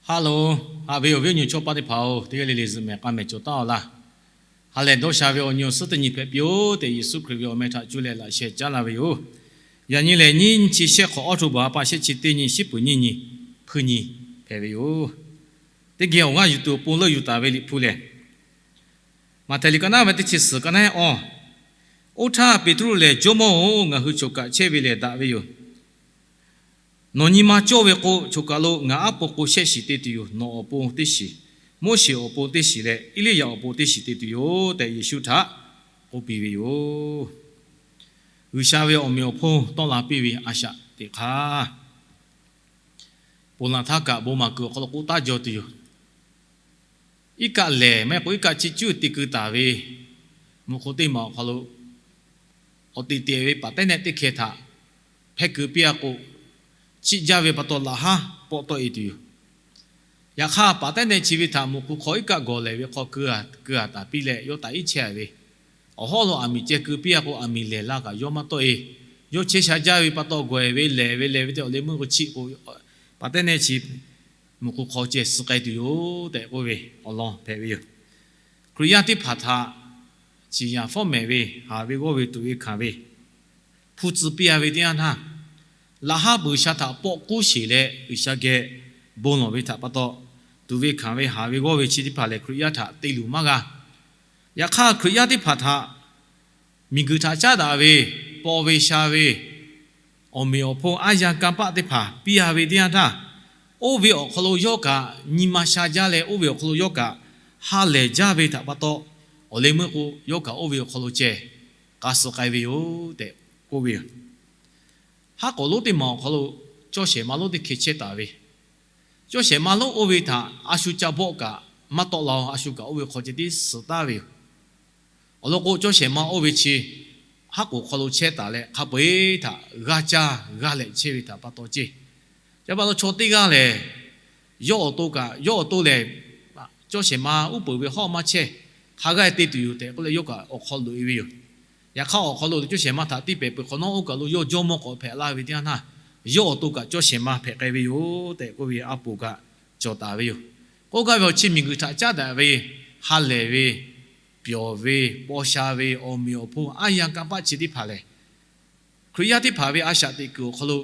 Hello, haꞈ ve awˬ viˉ awˬ nyi chaw paˆ teˇ hpaˍ-oˬ, teˇ g'aˇ le le zuhꞈ mehˍ k'a mehˍ cawˬ taˉ-aw laˇ. Ha lehˬ dawˇ sha ve awˬ nyi awˬ suhˉ teˇ nyi hpehꞈ piˇ-oˬ tehꞈ, Yeˍsuˆ Hkriꞈ ve awˬ meh htaꞈ cuˇ leh laꞈ sheh caˉ laˇ ve yoˬ. Yaꞈ nyi lehˬ, nyiˇ nyi chi shehˆ hk'awꞈ awˉ htoˆ baˬ ha pa shehˆ chi teˇ nyi, shiˉ peuˍ nyiˇ nyi, hpeuˇ nyi hpehꞈ ve yoˬ. Teˇ geh awˬ g'aˇ yuˬ tuˬ awˬ pon leuˆ yuˬ taˍ ve Liꞈ hpu lehˬ, Maꞈhtehˍ liꞈ ka naˉ ve teˇ chi suhˍ ka naˉ-ehˉ awˇ, Oˇ htaˇ Peˍtruˆ lehˬ, Jawˇmawˇ-oˬ, ngaˬ hui choˬ kaꞈ chehˇ ve lehˬ daꞈ ve yoˬ. Nawˬ nyi ma cawˇ ve k'o, choˬ kaˬ lo ngaˬ aˉ po k'o shehˆ shiˍ te tuˬ yoˬ. Nawˬ awˬ pon teˇ shiˍ, Moˉseˍ awˬ pon teˇ shiˍ leh Eˇliˇyaꞈ awˬ pon teˇ shiˍ te tuˬ yoˬ tehꞈ, Yeˍsuˆ htaꞈ k'oˆ piˇ ve yoˬ. G'uiˬsha ve awˬ meꞈ awˬ hponˇ tawˆ la piˇ ve a shaꞈ teꞈ hk'aˇ, ponˬ laˬ htaˇ kaꞈ bon maˍ kuiˬ awˬ hk'aw lo k'oˆ taˉ jaw tuˬ yoˬ. Iˉ kaˆ lehˬ, maˇ heˆ k'o iˉ kaˆ chi cuˇ te keu taˍ ve, mvuhˇ hk'oˆ teˇ maˬ awˬ hk'aw lo awˬ teꞈ teꞈ ve paˍ tehˉ nehˆ teˇ hkeh htaꞈ hpehˇ keu piˇ-a k'o, chiˆ jaˇ ve pa taw laꞈ haˉ pawˆ tawˆ-e tuˬ yoˬ. Yaꞈ hk'aˇ, paˍ tehˉ nehˆ chi ve htaꞈ mvuhˇ hk'oˆ hk'aw iˉ kaˆ gawˬ lehˬ ve hk'aw keu-a keu-a taˍ piˇ leh, yawˇ taˍ iˉ chehˇ ve awˬ hawˉ lo aˬ miˍ ceh keu piˇ-a k'o, aˬ miˍ lehˬ la kaꞈ yawˇ maˇ tawˆ-e. Yawˇ chehˇ sha jaˇ ve pa taw gawˬ-e ve lehˬ ve lehˬ ve tehꞈ awˬ leh meuˇ k'o chiˆ k'o, paˍ tehˉ nehˆ chi mvuhˇ hk'oˆ hk'aw ceh suh k'ai tuˬ yoˬ tehꞈ k'oˆ ve awˬ lawn hpehꞈ ve yoˬ. Hkriꞈ yaˇ teˇ hpaˍ htaꞈ ciˍ yanˍ fawˉ mehˍ ve, haˍ ve g'awˇ ve tuꞈ ve hkanˍ ve, hpu tcuh piˇ-a ve teˇ yanˇ htaˇ, laꞈ haˉ peuˬ sha htaꞈ pawˆ k'uˉ sheˍ leh G'uiˬsha geh bon lawˬ ve htaꞈ pa taw, tuꞈ ve hkanˍ ve, haˍ ve g'awˇ ve chi teˇ hpaˍ lehˬ Hkriꞈ yaˇ htaꞈ te luˬ maˇ g'a. Yaꞈ hk'aˇ, Hkriꞈ yaˇ teˇ hpaˍ htaꞈ miˬguiˬ htaꞈ caˉ daꞈ ve, paw ve sha ve, awˬ meꞈ awˬ hponˇ aˉ yanˇ kanˇ paˆ teˇ hpaˍ piˇ-a ve teˇ yanˇ htaˇ, oˇ ve awˬ hk'aw lo yawˇ kaꞈ nyi ma sha jaˇ leh, oˇ ve awˬ hk'aw lo yawˇ kaꞈ ha lehˬ jaˇ ve htaꞈ pa taw, awˬ leh meuˇ k'o yawˇ kaꞈ oˇ ve awˬ hk'aw lo ceh k'a suh k'ai ve yoˬ tehꞈ k'oˆ ve yoˬ. Haˉ k'awˍ lonˉ teˇ maˬ awˬ hk'aw lo cawˇ shehˍ ma lonˉ teˇ hkeh chehˇ taˍ ve, cawˇ shehˍ ma lonˉ oˇ ve htaꞈ a shu ca bawˆ kaꞈ maˇ tawˆ la-o. A shu kaꞈ oˇ ve hk'aw ceh tiˉ suh taˍ ve yoˬ. Awˬ lawn k'o, cawˇ shehˍ ma oˇ ve chi haˉ k'oˍ hk'aw lo chehˇ taˍ leh, hk'a peu-eˬ htaꞈ g'aˇ caˇ g'aˇ lehꞈ chehˇ ve htaꞈ pa taw ceˇ. Chi pa taw chaw teˇ g'aˇ lehˬ, yawˇ awˬ to kaꞈ, yawˇ awˬ to lehˬ, cawˇ shehˍ ma uˉ peunˍ ve hawˉ maˇ chehˇ, hk'a g'aˇ te tuˬ yoˬ tehꞈ k'oˆ leh, yawˇ kaꞈ awˬ hk'aw loꞈ-e ve yoˬ. Yaꞈ hk'aˇ, awˬ hk'aw lo cawˇ shehˍ ma htaꞈ tiˇ pehˍ peuˬ hk'awꞈ nawˉ, oˇ kaˬ lo yawˇ jawˇmawˇ k'awꞈ hpehꞈ laˇ ve teˇ yanˇ htaˇ, yawˇ awˬ to kaꞈ cawˇ shehˍ ma hpehꞈ k'ai ve yoˬ tehꞈ k'oˆ ve a poˍ kaꞈ cawˬ taˍ ve yoˬ. K'oˆ gaˇ ve awˬ chi miˬguiˬ htaꞈ caˉ daꞈ ve, ha lehˬ ve, pyawˬ ve, paw sha ve, awˬ meꞈ awˬ hponˇ aˉ yanˇ kanˇ paˆ chi teˇ hpaˍ lehˬ, Hkriꞈ yaˇ teˇ hpaˍ ve a shaꞈ teꞈ kuiˬ awˬ hk'aw lo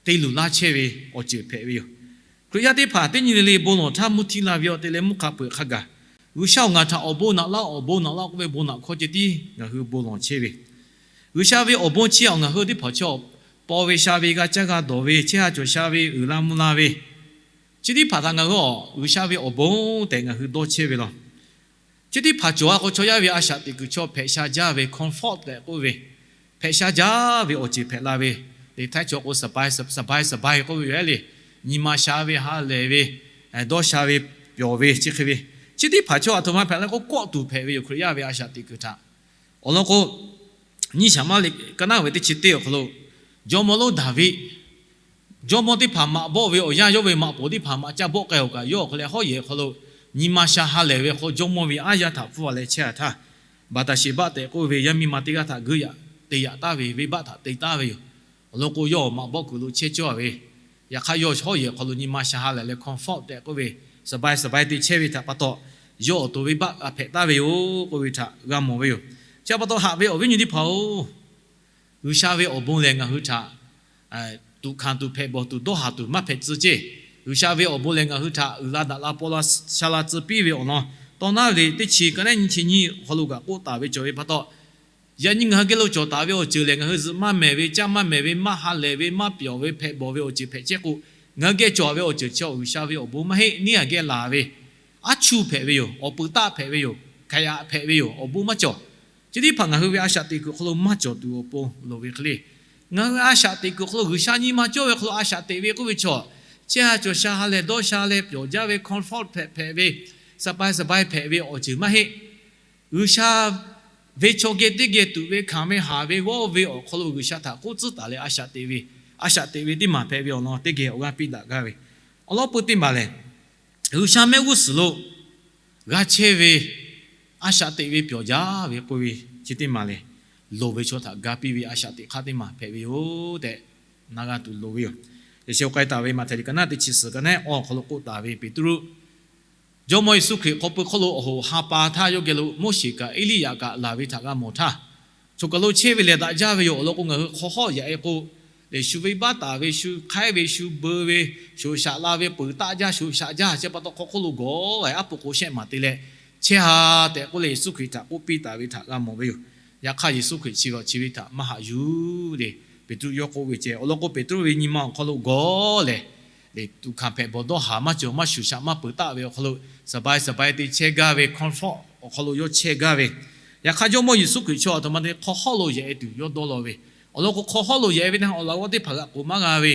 te luˬ laˇ chehˇ ve awˬ ceuˬ hpehꞈ ve yoˬ. Hkriꞈ yaˇ teˇ hpaˍ teˇ nyi le le bon lawˬ htaˇ mvuhˇ htiˇ la ve awˬ te leh mvuhˇ hk'a peuˬ hk'a gaˬ, G'uiˬsha-oˬ, ngaˬ htaꞈ awˬ bon naꞈ laˇ, awˬ bon naꞈ laˇ k'oˆ ve bon naꞈ hkawˇ ceh tiˉ ngaˬ hui bon lawˬ chehˇ ve, G'uiˬsha ve awˬ bon chi awˬ ngaˬ hui teˇ hpaˍ chaw paw ve sha ve, g'a caˇ g'a dawˬ ve, chehˇ ha cawˬ sha ve, uiˍ la mvuh la ve, chi teˇ hpaˍ htaꞈ ngaˬ hui awˬ G'uiˬsha ve awˬ bon tehꞈ ngaˬ hui dawˇ chehˇ ve law. Chi teˇ hpaˍ cawˬ-a k'o, chaw yaˇ ve a shaꞈ teꞈ kuiˬ chaw hpehꞈ sha jaˇ ve comfort tehꞈ k'oˆ ve, hpehꞈ sha jaˇ ve awˬ ceuˬ hpehꞈ la ve, teˇ htaiˇ chaw k'o สบาย สบาย สบาย k'oˆ ve yoˬ le. Nyi ma sha ve, ha lehˬ ve, dawˇ sha ve, pyawˬ ve, chi hk'e ve, chi teˇ hpaˍ chaw aˬ htoꞈ ma hpehꞈ la k'o, kawˆ tuˬ hpehꞈ ve yoˬ. Hkriꞈ yaˇ ve a shaꞈ teꞈ kuiˬ htaꞈ awˬ lawn k'o, nyiˇ Saˍmaˍriˆ ka naˉ ve teˇ chi teˇ awˬ hk'aw lo, jawˇmawˇ lonˉ Daˍviˆ, jawˇmawˇ teˇ hpaˍ maꞈ bawˆ ve awˬ yanˇ, yawˇ ve maꞈ poˍ teˇ hpaˍ maꞈ caˇ bawˆ k'ai-a kaꞈ, yawˇ awˬ hk'aw leh hawˉ yehˬ hk'aw lo nyi ma sha ha lehˬ ve hk'aw, jawˇmawˇ ve aˉ yaˇ htaꞈ hpfuhˇ-a leh chehˇ-a htaˇ, Baˍtaˍsheˍbaˆ tehꞈ k'oˆ ve yaˇ miˇ ma teˇ g'aˇ htaꞈ geuˆ yaꞈ te yaꞈ taˍ ve, venˇbaˆ htaꞈ te taˍ ve yoˬ. Awˬ lawn k'o, yawˇ maꞈ bawˆ kuiˬ lo chehˇ cawˇ ve, yaꞈ hk'aˇ yawˇ hawˉ yehˬ hk'aw lo nyi ma sha ha lehˬ leh comfort tehꞈ k'oˆ ve, สบาย สบาย te chehˇ ve htaꞈ pa taw, yawˇ awˬ to venˇbaˆ g'a hpehꞈ taˍ ve yoˬ k'oˆ ve htaꞈ g'a mawˬ ve yoˬ. Chi pa taw haꞈ ve awˬ viˉ nyi teˇ hpaˍ-oˬ, G'uiˬsha ve awˬ bon lehˬ ngaˬ hui htaꞈ tuꞈ hkanˍ tuˬ hpehꞈ, bawˬ tuˬ dawˇ haˍ tuˬ maˇ hpehꞈ tcuh ceˇ. G'uiˬsha ve awˬ bon lehˬ ngaˬ hui htaꞈ uiˍ la daꞈ la paw la sha la tcuh piˇ ve awˬ lawn, tawˇ naˉ ve teˇ chi ka naˉ nyi chi nyiˇ awˬ hk'aw lo kaꞈ k'oˆ taˍ ve cawˬ ve pa taw, yaꞈ nyi ngaˬ hui geh lo cawˬ taˍ ve awˬ ceuˬ lehˬ, ngaˬ hui zuhꞈ maˇ mehˍ ve, caˇ maˇ mehˍ ve, maˇ ha lehˬ ve, maˇ pyawˬ ve, hpehꞈ bawˬ ve awˬ ceuˬ hpehꞈ chehˇ k'o, ngaˬ hui geh cawˬ ve awˬ ceuˬ chi G'uiˬsha ve awˬ bon maˇ heˆ. Neˇ htaꞈ geh laˬ ve, aˉ chuˇ hpehꞈ ve yoˬ. Awˬ pui taˆ hpehꞈ ve yoˬ. Hk'aˬ yaꞈ hpehꞈ ve yoˬ. Awˬ bon maˇ cawˬ. Chi teˇ hpaˍ ngaˬ hui ve a shaꞈ teꞈ kuiˬ hk'aw lo maˇ cawˬ tuˬ awˬ pon loˍ ve hk'e le, ngaˬ hui a shaꞈ teꞈ kuiˬ hk'aw lo G'uiˬsha nyi ma cawˇ ve hk'aw lo a shaꞈ teꞈ ve k'oˆ ve chaw, chehˇ ha cawˬ sha ha lehˬ dawˇ sha leh pyawˬ jaˇ ve comfort hpehꞈ hpehꞈ ve, สบาย สบาย hpehꞈ ve awˬ ceuˬ maˇ heˆ. G'uiˬsha ve chaw geh teˇ geh tuꞈ ve hkanˍ ve haˍ ve g'awˇ ve awˬ hk'aw lo G'uiˬsha htaꞈ k'oˆ tcuhˉ taˍ leh a shaꞈ teꞈ ve, a shaꞈ teꞈ ve teˇ maˬ hpehꞈ ve awˬ lawn teˇ geh awˬ g'aˇ piˇ daꞈ gaˇ ve, awˬ lawn peu teˇ maˬ lehˬ, G'uiˬsha mehˆ g'uˇ suhˍ lo g'a chehˇ ve a shaꞈ teꞈ ve pyawˬ jaˇ ve k'oˆ ve chi teˇ maˬ lehˬ, loˍ ve chaw htaꞈ ga piˇ ve a shaꞈ teꞈ hk'aˇ teˇ maˬ hpehꞈ ve yoˬ tehꞈ na g'a tuˬ loˍ ve yoˬ. Yeˍsuˆ k'ai taˍ ve Maꞈhtehˍ liꞈ ka naˉ teˇ chi suhˍ ka naˉ awˬ hk'aw lo k'oˆ taˍ ve Peˍtruˆ, Jawˇmawˇ Yeˍsuˆ Hkriꞈ hk'aw pui hk'oˆ lo awˬ hoꞈ ha pa htaˇ yawˇ geh lo Moˉseˍ kaꞈ Eˇliˇyaꞈ kaꞈ laˬ ve htaꞈ g'a mawˬ htaˇ, choˬ kaˬ lo chehˇ ve lehˬ daꞈ jaˇ ve yoˬ. Awˬ lawn k'o, ngaˬ hui hk'aw hawˉ yaꞈ-e k'o, lehˬ shu venˇbaˆ taˍ ve, shu hk'aiˉ ve, shu beu ve, shoꞈ shaꞈ la ve, peuˬ taˆ jaˇ, shoꞈ shaꞈ jaˇ, chi pa taw hk'aw hk'oˆ lo gawˬ a aˉ poꞈ k'o shehˆ maˬ te leh chehˇ a tehꞈ k'oˆ leh Yeˍsuˆ Hkriꞈ htaꞈ k'oˆ piˇ taˍ ve htaꞈ g'a mawˬ ve yoˬ. Yaꞈ hk'aˇ, Yeˍsuˆ Hkriꞈ chi ve awˬ chi ve htaꞈ maˇ haꞈ yuˬ le. Peˍtruˆ yawˇ k'oˆ ve ceh, awˬ lawn k'o, Peˍtruˆ ve nyi ma awˬ hk'aw lo gawˬ lehˬ, lehˬ tuꞈ hkanˍ hpehꞈ bawˬ dawˇ haˍ maˇ cawˬ, maˇ shuˍ shaꞈ maˇ peuˬ taˆ ve awˬ hk'aw lo, saˍ bai saˍ bai te chehˇ gaˇ ve comfort awˬ hk'aw lo yawˇ chehˇ gaˇ ve. Yaꞈ hk'aˇ, Jawˇmawˇ Yeˍsuˆ Hkriꞈ chaw a htoꞈ ma te hk'aw hawˉ lo yaꞈ-e tuˬ yawˇ dawˇ law ve. Awˬ lawn k'o, hk'aw hawˉ lo yaꞈ-e ve htaˇ awˬ laꞈ g'awˇ teˇ hpaˍ g'aꞈ k'oˍ maˇ g'a ve,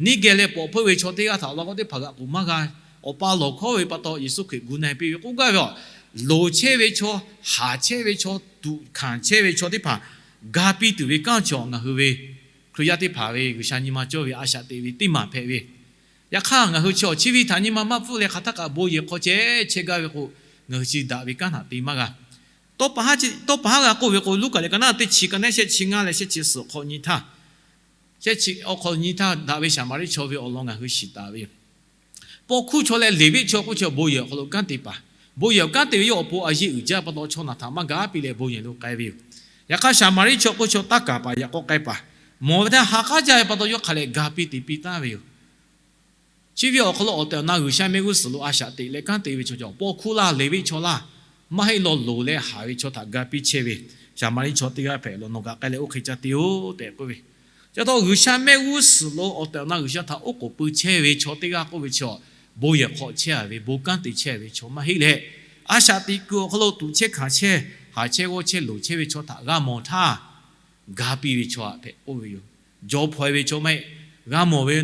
neˇ geh leh pawꞈ hpeuˇ ve chaw teˇ g'aˇ htaꞈ awˬ laꞈ g'awˇ teˇ hpaˍ g'aꞈ k'oˍ maˇ g'a. Awˬ pa lawˬ hkawˉ ve pa taw, Yeˍsuˆ Hkriꞈ gu na-e piˇ ve k'oˆ gaˇ ve a, loˍ chehˇ ve chaw, haˍ chehˇ ve chaw, tuꞈ hkanˍ chehˇ ve chaw teˇ hpaˍ ga piˇ tuˬ ve kanˉ chaw ngaˬ hui ve Hkriꞈ yaˇ teˇ hpaˍ ve G'uiˬsha nyi ma cawˇ ve a shaꞈ teꞈ ve teˇ maˬ hpehꞈ ve. Yaꞈ hk'aˇ, ngaˬ hui chi awˬ chi ve htaꞈ nyi ma maˇ pfuhˇ leh hk'aˬ htaˇ kaꞈ bon yehˬ hk'aw chehˇ chehˇ gaˇ ve k'o, ngaˬ hui chi daꞈ ve kanˉ htaꞈ te maˇ g'a. Tawˇ pa haˉ k'oˆ ve k'o, Luˉkaꞈ lehˬ ka naˉ teˇ chi ka naˉ shehˆ chi ngaˇ leh shehˆ chi suhˍ hk'awꞈ nyi htaˇ, shehˆ chi awˬ hk'awꞈ nyi htaˇ daꞈ ve Saˍmaˍriˆ chaw ve awˬ lawn ngaˬ hui shiˍ taˍ ve yoˬ. Paw hkuˇ chaw leh Leˍviˆ chaw k'oˆ chi bon yehˬ awˬ hk'aw lo kanˉ te paˍ. Bon yehˬ awˬ kanˉ te ve yawˇ awˬ pon a yeˇ uiˍ jaˇ pa taw, chaw naˬ htaꞈ maˇ ga piˇ leh bon yehˬ lo k'ai ve yoˬ. Yaꞈ hk'aˇ, Saˍmaˍriˆ chaw k'oˆ chaw taˇ kaˍ paˍ yaꞈ k'aw k'ai paˍ. Mawˬ ve htaˇ ha k'aˉ jaˇ ve pa taw, yawˇ hk'a leh ga piˇ te piˇ taˍ ve yoˬ. Chi ve awˬ hk'aw lo awˬ tehˬ awˬ na G'uiˬsha mehˆ g'uˇ suhˍ lo a shaꞈ teꞈ leh kanˉ te ve chaw cawˬ, paw hkuˇ laˇ, Leˍviˆ chaw laˇ, maˇ heˆ law loˍ leh haˍ ve chaw htaꞈ ga piˇ chehˇ ve Saˍmaˍriˆ chaw teˇ g'aˇ hpehꞈ lawˬ, nawˬ kaꞈ k'ai leh oˇ hk'e ca te-oˬ tehꞈ k'oˆ ve. Chi pa taw G'uiˬsha mehˆ g'uˇ suhˍ lo awˬ tehˬ awˬ na G'uiˬsha htaꞈ oˉ k'oˍ pui chehˇ ve chaw teˇ g'aˇ k'oˆ ve chi, bon yehˬ hk'aw chehˇ ve, bon kanˉ te chehˇ ve chaw maˇ heˆ leh, a shaꞈ teꞈ kuiˬ awˬ hk'aw lo tuꞈ chehˇ hkanˍ chehˇ, haˍ chehˇ g'awˇ chehˇ loˍ chehˇ ve chaw htaꞈ g'a mawˬ htaˇ, ga piˇ ve chaw hpehꞈ k'oˆ ve yoˬ. Jaw hpaw-e ve chaw maˇ heˆ. G'a mawˬ ve,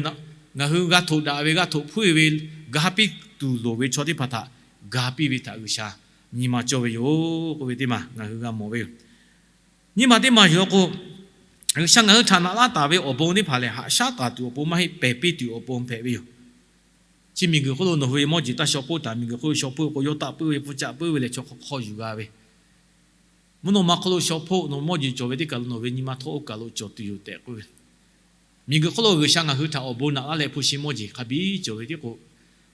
ngaˬ hui g'a htoꞈ daꞈ ve, g'a htoꞈ hpuiˇ ve, ga piˇ tuˬ loˍ ve chaw teˇ hpaˍ htaꞈ ga piˇ ve htaꞈ G'uiˬsha nyi ma cawˇ ve yoˬ k'oˆ ve teˇ maˬ ngaˬ hui g'a mawˬ ve yoˬ. Nyiˇ maˬ teˇ maˬ yuˬ k'o, G'uiˬsha ngaˬ hui htaꞈ naꞈ laˇ taˍ ve awˬ bon teˇ hpaˍ lehˬ, haꞈ shaˉ taˍ tuˬ awˬ pon maˇ heˆ, pehˬ piˇ tuˬ awˬ pon hpehꞈ ve yoˬ. Chi miˬguiˬ hk'oˆ lo nawˬ hui ve mawˇ jeˬ taˇ shaw hpoˆ taˍ, miˬguiˬ hk'oˆ lo shaw hpoˆ k'o, yawˇ taˆ puiˉ ve, pfuhˇ caˆ puiˉ ve leh chaw hk'aw hk'aw yuˬ g'a ve, mvuhˇ naw ma hk'oˆ lo shaw hpoˆ, nawˬ mawˇ jeˬ cawˬ ve teˇ kaˬ lo nawˬ ve nyi ma htawˇ oˇ kaˬ lo cawˬ tuˬ yoˬ tehꞈ k'oˆ ve. Miˬguiˬ hk'oˆ lo G'uiˬsha ngaˬ hui htaꞈ awˬ bon naꞈ laˇ leh hpu shi mawˇ jeˬ hk'a biˉ cawˬ ve tiˉ k'o,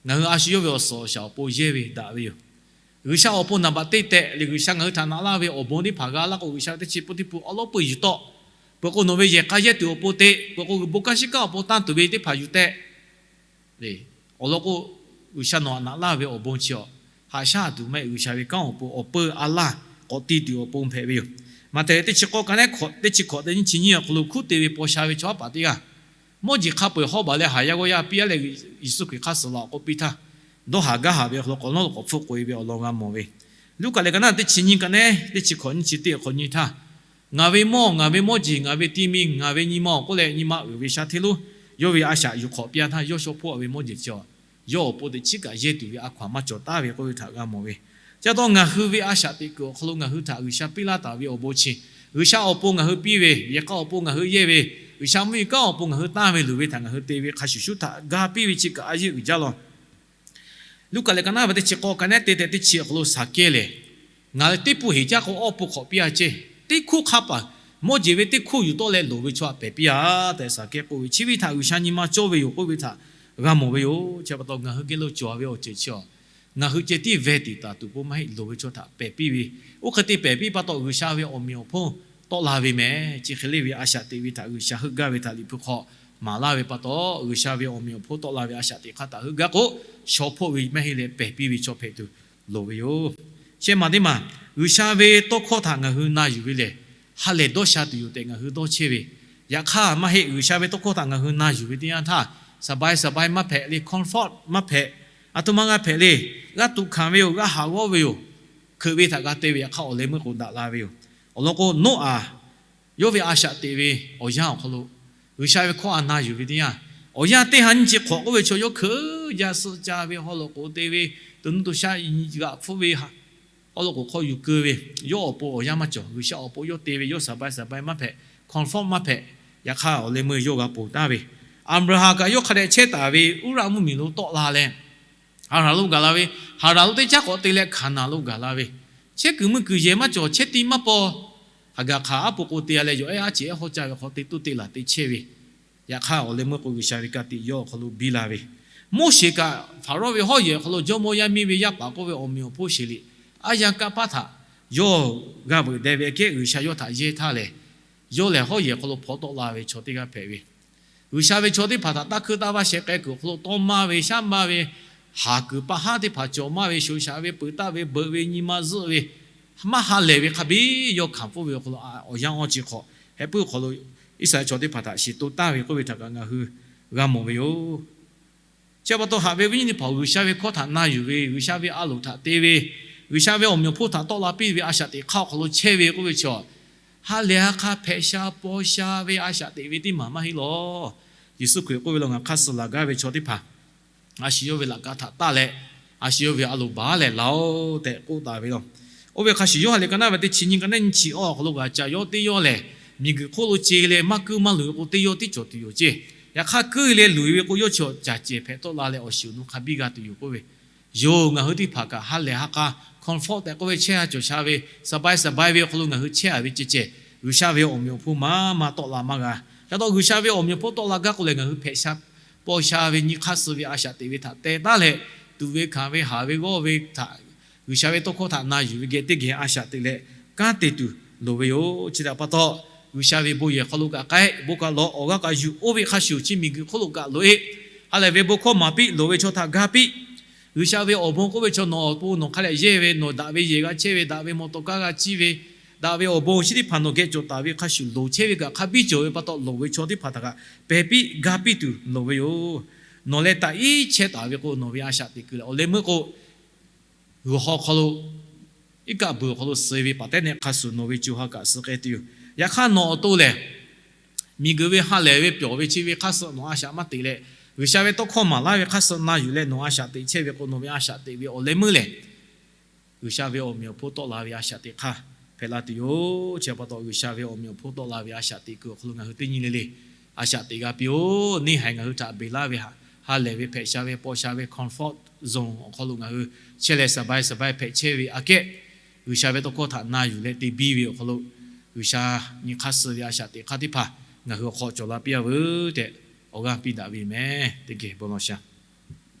ngaˬ hui a shu yawˇ ve awˬ suhˍ awˬ shaˍ awˬ pon yehˇ ve daꞈ ve yoˬ. G'uiˬsha awˬ pon naˍ baꞈ teˇ tehꞈ leh G'uiˬsha ngaˬ hui htaꞈ naꞈ laˇ ve awˬ bon teˇ hpaˍ g'a laˇ k'o, G'uiˬsha ve teˇ chi pun teˇ pun awˉ lawˉ peuˬ yuˬ tawˆ. Peuˬ k'o nawˬ ve yehˬ k'a yehˇ tuˬ awˬ pon te, peuˬ k'o bon kanˉ shiˉ kanˉ awˬ pon tanˇ tuˬ ve teˇ hpaˍ yuˬ tehꞈ Awˬ lawn k'o, G'uiˬsha nawˬ htaꞈ naꞈ laˇ ve awˬ bon chi a, haꞈ shaˉ tuˬ maˇ heˆ, G'uiˬsha ve kanˉ awˬ pon awˬ peu a laˇ k'awꞈ ti tuˬ awˬ pon hpehꞈ ve yoˬ. Maꞈhtehˍ teˇ chi k'awˇ ka neˉ hkawꞈ, teˇ chi hkawꞈ teˇ nyiˇ chi nyiˇ awˬ hk'aw lo hkunˉ te ve paw sha ve chaw aˉ paˍ teˇ g'aˇ, mawˇ jeˬ hk'a peu-eˬ hawˉ baˬ leh haˍ yaˇ g'awˇ yaˇ piˇ-a leh, Yeˍsuˆ Hkriꞈ hk'aˇ suh la awˬ k'oˆ piˇ htaˇ, dawˇ haˍ gaˇ haˍ ve awˬ hk'aw lo k'awꞈ nawˉ lo k'awꞈ hpfuhˆ k'oꞈ-e ve awˬ lawn g'a mawˬ ve. Luˉkaꞈ lehˬ ka naˉ teˇ chi nyiˇ ka neˉ teˇ chi hkawꞈ nyiˇ chi teˇ awˬ hk'aw nyi htaˇ, Ngaˬ ve mawˇ, ngaˬ ve mawˇ jeˬ, ngaˬ ve ti mi, ngaˬ ve nyi ma awˬ k'oˆ leh nyi ma uiˍ ve sha hteˇ lonˉ yawˇ ve a shaꞈ yuˬ hk'awꞈ piˇ-a htaˇ, yawˇ shaw hpoˆ-a ve mawˇ jeˬ chi a, yawˇ awˬ pon teꞈ chiˉ kaꞈ yehˇ tuˬ ve a hkaw-anˬ maˇ cawˬ taˍ ve k'oˆ ve htaꞈ g'a mawˬ ve. Chi pa taw ngaˬ hui ve a shaꞈ teꞈ kuiˬ awˬ hk'aw lo ngaˬ hui htaꞈ G'uiˬsha piˇ laˇ taˍ ve awˬ bon chi, G'uiˬsha awˬ pon ngaˬ hui piˇ ve, yehˬ k'a awˬ pon ngaˬ hui yehˇ ve, G'uiˬsha mvuhˇ miˬ kanˉ awˬ pon ngaˬ hui tanˇ ve luˬ ve htaꞈ ngaˬ hui te ve hk'a shuˍ shuˉ htaꞈ ga piˇ ve chi kaꞈ a yeˇ uiˍ jaˇ law. Luˉkaꞈ lehˬ ka naˉ ve teˇ chi k'awˇ ka neˉ teˇ tehꞈ teˇ chi awˬ hk'aw lo Saˍkehˇ lehˬ, Ngaˬ lehˬ teˇ pun heˍ jaˇ k'o, awˇ pun hk'awꞈ piˇ-a ceˇ. Teˇ hkoˇ hk'a paˍ, mawˇ jeˬ ve teˇ hkoˇ yuˬ tawˆ leh loˍ ve chaw htaꞈ pehˬ piˇ-a tehꞈ Saˍkehˇ k'oˆ ve, chi ve htaꞈ G'uiˬsha nyi ma cawˇ ve yoˬ k'oˆ ve htaꞈ g'a mawˬ ve yoˬ. Chi pa taw ngaˬ hui geh lo cawˬ ve awˬ ceuˬ chi a, ngaˬ hui ceh tiˉ veh tiˍ taˍ tuˬ pon maˇ heˆ, loˍ ve chaw htaꞈ pehˬ piˇ ve, oˇ hk'e te pehˬ piˇ pa taw G'uiˬsha ve awˬ meꞈ awˬ hponˇ tawˆ la ve mehˍ. Chi hk'e le ve a shaꞈ teꞈ ve htaꞈ G'uiˬsha heuˆ gaˇ ve htaꞈ Liꞈ hpu hk'aw maˍ laˇ ve pa taw, G'uiˬsha ve awˬ meꞈ awˬ hponˇ tawˆ la ve a shaꞈ teꞈ hk'aˇ htaꞈ heuˆ gaˇ k'o, shaw hpoˆ ve maˇ heˆ leh pehˬ piˇ ve chaw hpehꞈ tuˬ loˍ ve yoˬ. Shehˆ maˬ teˇ maˬ, G'uiˬsha ve tawˇ hkawˇ htaꞈ ngaˬ hui na yuˬ ve lehˬ, ha lehˬ dawˇ sha tuˬ yoˬ tehꞈ ngaˬ hui dawˇ chehˇ ve. Yaꞈ hk'aˇ maˇ heˆ, G'uiˬsha ve tawˇ hkawˇ htaꞈ ngaˬ hui na yuˬ ve teˇ yanˇ htaˇ, saˍ bai saˍ bai maˇ hpehꞈ le, comfort maˇ hpehꞈ, a htoꞈ ma g'a hpehꞈ le, g'a tuꞈ hkanˍ ve yoˬ, g'a haˍ g'awˇ ve yoˬ, hkeuꞈ ve htaꞈ g'a te ve, yaꞈ hk'aˇ awˬ leh meuˇ k'o daꞈ la ve yoˬ. Awˬ lawn k'o, Noˉaꞈ yawˇ ve a shaꞈ teꞈ ve awˬ yanˇ awˬ hk'aw lo G'uiˬsha ve hkawˇ a na yuˬ ve teˇ yanˇ, awˬ yanˇ teˇ ha nyiˇ chi hk'awꞈ k'oˆ ve chaw yawˇ hkeuꞈ jaˇ suhˆ ca ve, haw loꞈ k'oꞈ te ve, to nuˇ to shaˆ g'aꞈ hpfuhˆ ve, haw loꞈ k'oꞈ hk'aw yuˬ keu ve, yawˇ awˬ pon awˬ yanˇ maˇ cawˬ. G'uiˬsha awˬ pon yawˇ te ve, yawˇ saˍ bai saˍ bai maˇ hpehꞈ, comfort maˇ hpehꞈ, yaꞈ hk'aˇ awˬ leh meuˇ yawˇ g'a ponˬ taˍ ve. Aˍbraˍhanˍ kaꞈ yawˇ hk'a dehꞈ chehˇ taˍ ve Uˉraꞈ mvuhˇmiˬ lo tawˆ la leh, Haˍranˍ lo gaˬ la ve, Haˍranˍ lo teˇ caˉ k'awꞈ te leh Hkaˍnanˍ lo gaˬ la ve, chehˇ kuiˬ mui kuiˬ yehˬ maˇ cawˬ, chehˇ ti maˇ paw. Haˍgaˍhk'aˍ aˉ po k'o te-a leh, yawˬ ehˉ aˉ ceˬ ehˉ hawˉ caˇ ve hk'aw te toˇ te laˬ te chehˇ ve, Yaꞈ hk'aˇ, awˬ leh meuˇ k'o G'uiˬsha ve ka tiꞈ yawˇ awˬ hk'aw lo biˇ la ve, Moˉseˍ kaꞈ Hpaˍrawˇ ve hawˉ yehˬ awˬ hk'aw lo jawˇmawˇ yaˇ miˇ ve yaˇ paˍ k'oˆ ve awˬ meꞈ awˬ hponˇ sheˍ liꞈ aˉ yanˇ kanˇ paˆ htaꞈ yawˇ g'a veuꞈ deh ve aꞈ kehˉ G'uiˬsha yawˇ htaꞈ yehˇ htaˇ lehˬ, yawˇ lehˬ hawˉ yehˬ awˬ hk'aw lo hpaw tawˆ la ve chaw teˇ g'aˇ hpehꞈ ve. G'uiˬsha ve chaw teˇ hpaˍ htaꞈ taˇ hkuiˇ taˇ vaˇ sheh k'ai kuiˬ awˬ hk'aw lo tawˇ maˇ ve shaˉ maˇ ve, haˍ kuiˬ pa haˉ teˇ hpaˍ cawˬ maˇ ve, shoˍ shaˍ ve, peuˬ taˆ ve, beuꞈ ve, nyi ma zuhˆ ve, maˇ ha lehˬ ve hk'a biˇ yawˇ hkanˍ pfuhˇ ve awˬ hk'aw lo awˬ yanˇ awˇ chi hk'awꞈ heh puiˉ awˬ hk'aw lo Iˉsaˍreˍlaˆ chaw teˇ hpaˍ htaꞈ shiˍ to taˍ ve k'oˆ ve htaꞈ kaꞈ ngaˬ hui g'a mawˬ ve yoˬ. Chi pa taw haꞈ ve viˉ nyi teˇ hpaˍ-oˬ, G'uiˬsha ve hkawˇ htaꞈ na yuˬ ve, G'uiˬsha ve a loˍ htaꞈ te ve, G'uiˬsha ve awˬ meꞈ awˬ hponˇ htaꞈ tawˆ la piˇ ve a shaꞈ teꞈ hk'aˇ awˬ hk'aw lo chehˇ ve k'oˆ ve chaw, ha lehˬ ha hk'a hpehꞈ sha paw sha ve a shaꞈ teꞈ ve teˇ maˬ maˇ heˆ lawˬ. Yeˍsuˆ Hkriꞈ k'oˆ ve law, ngaˬ hk'aˇ suh laˬ gaˇ ve chaw teˇ hpaˍ a shu yawˇ ve laꞈ ka htaꞈ taˇ leh, a shu yawˇ ve a loˍ baˬ leh laˬ-oꞈ tehꞈ k'oˆ taˍ ve yoˬ. Oˇ ve hk'a shuˍ, Yoˇhanˬ liꞈ ka naˉ ve teˇ chi nyiˇ ka naˉ nyi chi awˬ hk'aw lo kaꞈ, caˬ yawˇ teˇ yawˇ lehˬ, miˬguiˬ hk'oˆ lo ce leh maˇ kuiˇ maˇ luˬ ve k'o, teˇ yawˇ tiˉ cawˬ tuˬ yoˬ ceˇ. Yaꞈ hk'aˇ, kuiˇ leh luˬ ve k'o, yawˇ chi caˬ cehˬ hpehꞈ tawˆ la leh awˬ shiˍ awˬ nu hk'a biˇ g'a tuˬ yoˬ k'oˆ ve yoˬ. Ngaˬ hui teˇ hpaˍ kaꞈ ha lehˬ ha k'a comfort tehꞈ k'oˆ ve chehˇ ha cawˬ sha ve, สบาย สบาย ve awˬ hk'aw lo ngaˬ hui chehˇ a ve ceh ceh, G'uiˬsha ve awˬ meꞈ awˬ hponˇ maˇ maˇ tawˆ la maˇ g'a. Ca taw G'uiˬsha ve awˬ meꞈ awˬ hponˇ tawˆ la gaˇ k'o lehˬ, ngaˬ hui hpehꞈ sha paw sha ve nyi hk'aˇ suh ve a shaꞈ teꞈ ve htaꞈ teh taˉ leh, tuꞈ ve hkanˍ ve haˍ ve g'awˇ ve htaꞈ G'uiˬsha ve tawˇ hkawˇ htaꞈ na yuˬ ve geh teˇ geh a shaꞈ teꞈ leh kanˉ te tuˬ loˍ ve yoˬ. Chi htaꞈ pa taw, G'uiˬsha ve bon yehˬ hk'aw lo kaꞈ k'ai, bon kaꞈ lawˬ, awˬ g'aˇ kaꞈ yuˬ, oˇ ve hk'a shuˍ chi miˬguiˬ hk'oˆ lo kaꞈ loꞈ-e. Ha lehˬ ve bon hkawˇ maˍ piˇ, loˍ ve chaw htaꞈ ga piˇ. G'uiˬsha ve awˬ bon k'oˆ ve chaw nawˬ awˬ pon nawˬ hk'a leh yehˇ ve, nawˬ daꞈ ve yehˬ g'a chehˇ ve, daꞈ ve mawˬ tawˍ kaˇ g'a ciˇ ve, daꞈ ve awˬ bon chi teˇ hpaˍ nawˬ geh cawˬ taˍ ve hk'a shuˍ loˍ chehˇ ve kaꞈ hk'a biˇ cawˬ ve pa taw, loˍ ve chaw teˇ hpaˍ htaꞈ kaꞈ pehˬ piˇ ga piˇ tuˬ loˍ ve yoˬ. Nawˬ leh taꞈ iˉ chehˇ taˍ ve k'o, nawˬ ve a shaꞈ teꞈ kuiˬ leh awˬ leh meuˇ k'o, g'uiˬ haw hk'aw lo iˉ kaˆ beuˬ awˬ hk'aw lo suh ve paˍ tehˉ nehˆ hk'a shuˍ nawˬ ve co ha kaꞈ suh k'ai tuˬ yoˬ. Yaꞈ hk'aˇ, nawˬ awˬ to lehˬ miˬguiˬ ve ha lehˬ ve pyawˬ ve chi ve hk'aˇ suh nawˬ a shaꞈ maˇ teꞈ leh, G'uiˬsha ve tawˇ hkawˇ maˍ laˇ ve hk'aˇ suh na yuˬ leh nawˬ a shaꞈ teꞈ chehˇ ve k'o, nawˬ ve a shaꞈ teꞈ ve awˬ leh meuˇ lehˬ, G'uiˬsha ve awˬ meꞈ awˬ hponˇ tawˆ la ve a shaꞈ teꞈ hk'aˇ hpehꞈ la tuˬ yoˬ. Chi pa taw, G'uiˬsha ve awˬ meꞈ awˬ hponˇ tawˆ la ve a shaꞈ teꞈ kuiˬ awˬ hk'aw lo ngaˬ hui teˇ nyi le le a shaꞈ teꞈ g'a piˇ-oˬ. Neˇ haiˬ ngaˬ hui htaꞈ beˬ laˇ ve ha lehˬ ve hpehꞈ sha ve paw sha ve comfort zone awˬ hk'aw lo ngaˬ hui chehˇ leh สบาย สบาย hpehꞈ chehˇ ve aꞈ kehˉ, G'uiˬsha ve tawˇ hkawˇ htaꞈ na yuˬ leh te biˇ ve awˬ hk'aw lo, G'uiˬsha nyi hk'aˇ suh ve a shaꞈ teꞈ hk'aˇ teˇ hpaˍ ngaˬ hui awˬ hk'aw cawˬ la piˇ-a veuˬ tehꞈ awˬ g'aˇ piˇ daꞈ ve yoˬ mehˍ. Teˇ geh bon lawˬ sha.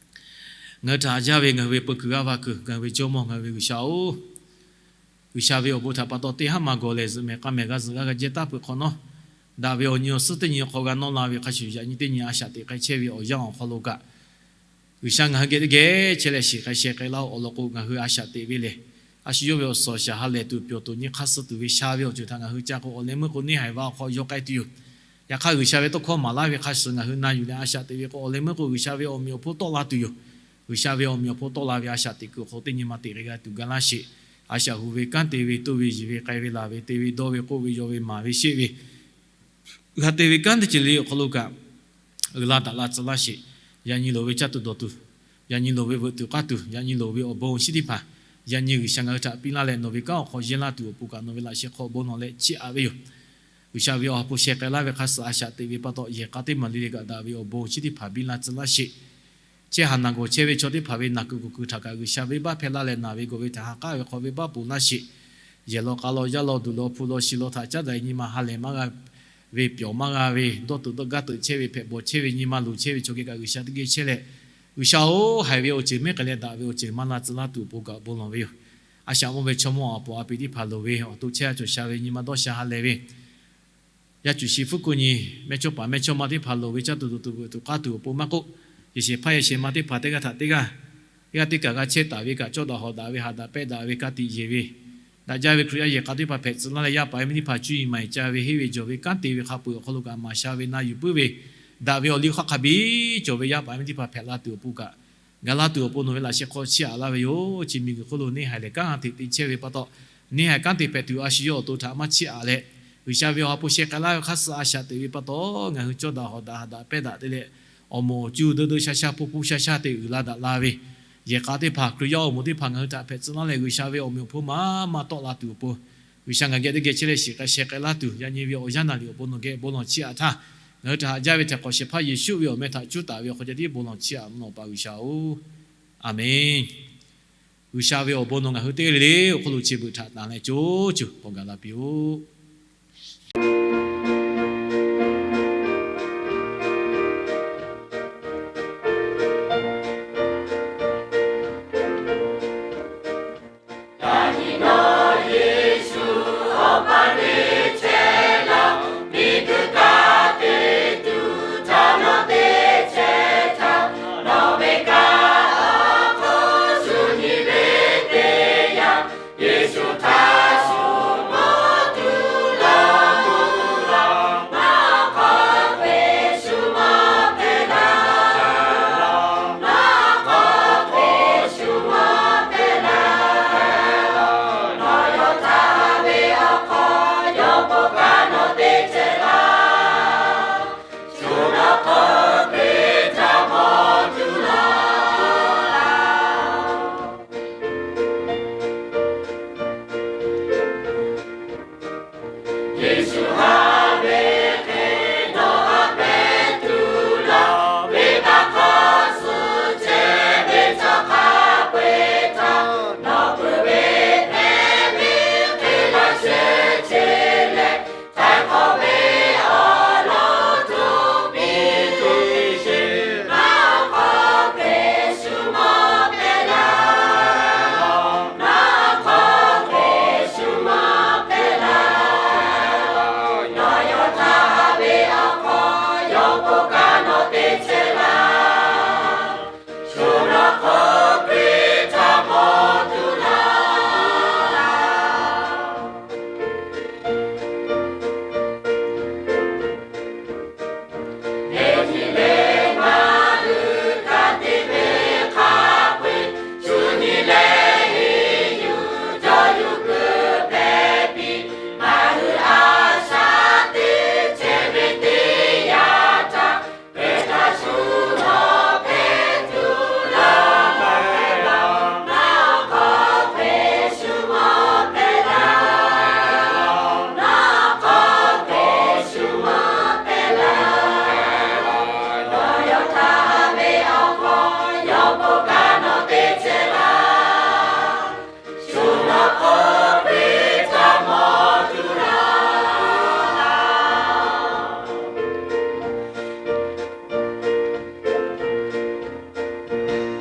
Ngaˬ hui htaꞈ haꞈ jaˇ ve ngaˬ hui ve peu kuiˬ g'aˇ va kuiˬ ngaˬ hui ve Jawˇmawˇ ngaˬ hui ve G'uiˬsha-oˬ, G'uiˬsha ve awˬ bon htaꞈ pa taw teˇ haˉ maˬ gawˬ lehˬ, zuhꞈ mehˍ k'a mehˍ g'a zuhꞈ g'a g'a jehˇ taˉ peuˬ hk'awꞈ nawˉ, daꞈ ve awˬ nyi awˬ suhˉ teˇ nyi awˬ hk'aw g'a nawˇ la ve hk'a shuˍ, yaꞈ nyi teˇ nyi a shaꞈ teꞈ k'ai chehˇ ve awˬ yanˇ awˬ hk'aw lo kaꞈ, G'uiˬsha ngaˬ hui geh teˇ geh chehˇ leh shiˍ k'ai sheh k'ai laˇ-oˆ. Awˬ lawn k'o, ngaˬ hui a shaꞈ teꞈ ve lehˬ, a shu yawˇ ve awˬ suhˍ awˬ shaˍ ha lehˬ tuˬ, pyawˬ tuˬ, nyi hk'aˇ suh tuˬ ve sha ve awˬ ceuˬ htaꞈ ngaˬ hui ca k'o, awˬ leh meuˇ k'o neˇ haiˬ va awˬ hk'aw yaw k'ai tuˬ yoˬ. Yaꞈ hk'aˇ, G'uiˬsha ve tawˇ hkawˇ maˍ laˇ ve hk'a shuˍ ngaˬ hui na yuˬ leh a shaꞈ teꞈ ve k'o, awˬ leh meuˇ k'o G'uiˬsha ve awˬ meꞈ awˬ hponˇ tawˆ la tuˬ yoˬ. G'uiˬsha ve awˬ meꞈ awˬ hponˇ tawˆ la ve a shaꞈ teꞈ kuiˬ awˬ hk'aw teˇ nyi ma teꞈ k'ai g'a tuˬ ga laˇ sheˍ. A shaꞈ hu ve kanˉ te ve toˇ ve yiˬ ve k'ai ve laˬ ve te ve dawˇ ve k'oˆ ve yaw ve maˍ ve sheˆ ve g'a te ve kanˉ teˇ ceuˬ le awˬ hk'aw lo kaꞈ, uiˍ la daꞈ la tcuh laˇ sheˍ. Yaꞈ nyi loˍ ve caˇ tuˬ dawˬ tuˬ, yaꞈ nyi loˍ ve veuꞈ tuˬ k'aˇ tuˬ, yaꞈ nyi loˍ ve awˬ bon awˬ shinˉ teˇ hpaˍ, yaꞈ nyi G'uiˬsha ngaˬ hui htaꞈ piˇ laˇ leh nawˬ ve kanˉ awˬ hk'aw yehˇ laˇ tuˬ awˬ pon kaꞈ nawˬ ve laꞈ sheh hk'aw bon nawˬ leh chiˇ aꞈ ve yoˬ. G'uiˬsha ve awˬ ha hpu sheh k'ai laˇ ve hk'a shuˍ a shaꞈ teꞈ ve pa taw, yehˬ k'a teˇ maˬ le le kaꞈ daꞈ ve awˬ bon awˬ shinˉ teˇ hpaˍ biˇ laˇ tcuh laˇ sheˍ. Chehˇ haˍ naˬ gawˬ chehˇ ve chaw teˇ hpaˍ ve naˬ kuiˬ kuˬ kuiˬ htaꞈ kaꞈ G'uiˬsha venˇbaˆ hpehˇ laˇ leh naˬ ve gawˬ ve htaꞈ ha k'aˉ ve hk'aw venˇbaˆ ponˬ laˇ sheˍ. Yehˬ law k'a law yaˇ law duˬ law hpu law shi law htaꞈ caˉ daꞈ ve nyi ma ha lehˬ maˇ g'a ve, pyawˬ maˇ g'a ve, dawˇ teuꞈ dawˇ gaˇ teuꞈ chehˇ ve, hpehꞈ bawˬ chehˇ ve, nyi ma luˬ chehˇ ve chaw geh kaꞈ G'uiˬsha teˇ geh chehˇ leh, G'uiˬsha-oˬ, haiˬ ve awˬ ceuˬ mehˉ k'ai leh daꞈ ve awˬ ceuˬ maˇ laˇ tcuh laˇ tuˬ awˬ pon kaꞈ bon lawˬ ve yoˬ. A shaꞈ mawˇ ve chaw mawˇ awˬ puˍ a piˍ teˇ hpaˍ loˍ ve awˬ to chehˇ a cawˬ sha ve nyi ma dawˇ sha ha lehˬ ve, yaˇ cuˬ shi hpfuhˇ kuˆ nyi mehˇchawˇ paˍ mehˇchawˇ ma teˇ hpaˍ loˍ ve caˇ tuˬ dawˬ tuˬ veuꞈ tuˬ k'aˇ tuˬ awˬ pon maˇ k'oˆ, yehˬ shehˍ hpaˇ yehˬ shehˍ ma teˇ hpaˍ teˇ g'aˇ htaꞈ teˇ g'aˇ, teˇ g'aˇ teˇ kaˬ g'a chehˇ taˍ ve kaꞈ cawˇ daꞈ hawꞈ daꞈ ve haꞈ daꞈ pehˆ daꞈ ve ka tiꞈ yeˬ ve, daꞈ jaˇ ve Hkriꞈ yaˇ yehˬ k'a teˇ hpaˍ hpehꞈ tcuh laˇ leh yaˇ paˍ yaˇ miˇ teˇ hpaˍ cuˇ yiˍ maˍ yiˍ ca ve henˇ ve jawˬ ve kanˉ te ve hk'a peu-eˬ awˬ hk'aw lo kaꞈ maˍ sha ve na yuˬ puiˉ ve, daꞈ ve awˬ liˇ hk'aˇ hk'a biˇ cawˬ ve yaˇ paˍ yaˇ miˇ teˇ hpaˍ hpehꞈ la tuˬ awˬ pon kaꞈ, ga laˇ tuˬ awˬ pon nawˬ ve laꞈ sheh hk'aw chiˇ aꞈ laˇ ve yoˬ. Chi miˬguiˬ hk'oˆ lo neˇ haiˬ lehˬ kanˉ ha hteꞈ te chehˇ ve pa taw, neˇ haiˬ kanˉ te hpehꞈ tuˬ a shu yawˇ awˬ to htaꞈ maˇ chiˇ aꞈ leh, G'uiˬsha ve awˬ ha hpu sheh k'ai laˇ ve hk'a suh a shaꞈ teꞈ ve pa taw, ngaˬ hui cawˇ daꞈ hawꞈ daꞈ haꞈ daꞈ pehˇ daꞈ te leh, awˬ moˍ awˬ cuˇ deu deu sha sha hpu hpu sha sha te uiˍ la daꞈ la ve, yehˬ k'a teˇ hpaˍ Hkriꞈ yaˇ awˬ moˍ teˇ hpaˍ ngaˬ hui htaꞈ hpehꞈ tcuh laˇ leh G'uiˬsha ve awˬ meꞈ awˬ hponˇ maˇ maˇ tawˆ la tuˬ awˬ pon, G'uiˬsha ngaˬ geh teˇ geh chehˇ leh shiˍ k'ai sheh k'ai laˇ tuˬ, yaꞈ nyi ve awˬ yanˇ naˍ riˍ awˬ pon nawˬ geh bon lawˬ chiˇ aꞈ htaˇ, ngaˬ hui htaꞈ haꞈ jaˇ ve htaꞈ k'awꞈ shehˍ hpaˇ Yeˍsuˆ ve awˬ meh htaꞈ cuˉ taˍ ve awˬ hk'aw ceh tiˉ bon lawˬ chiˇ aꞈ mvuhˇ naw Awˬ pa G'uiˬsha-oˬ, Aˍ menˍ. G'uiˬsha ve awˬ bon nawˬ ngaˬ hui teˇ g'aˇ le le awˬ hk'oˆ lo chi beuꞈ htaꞈ tanˍ leh co co k'awꞈ gaˬ la piˇ-oˆ.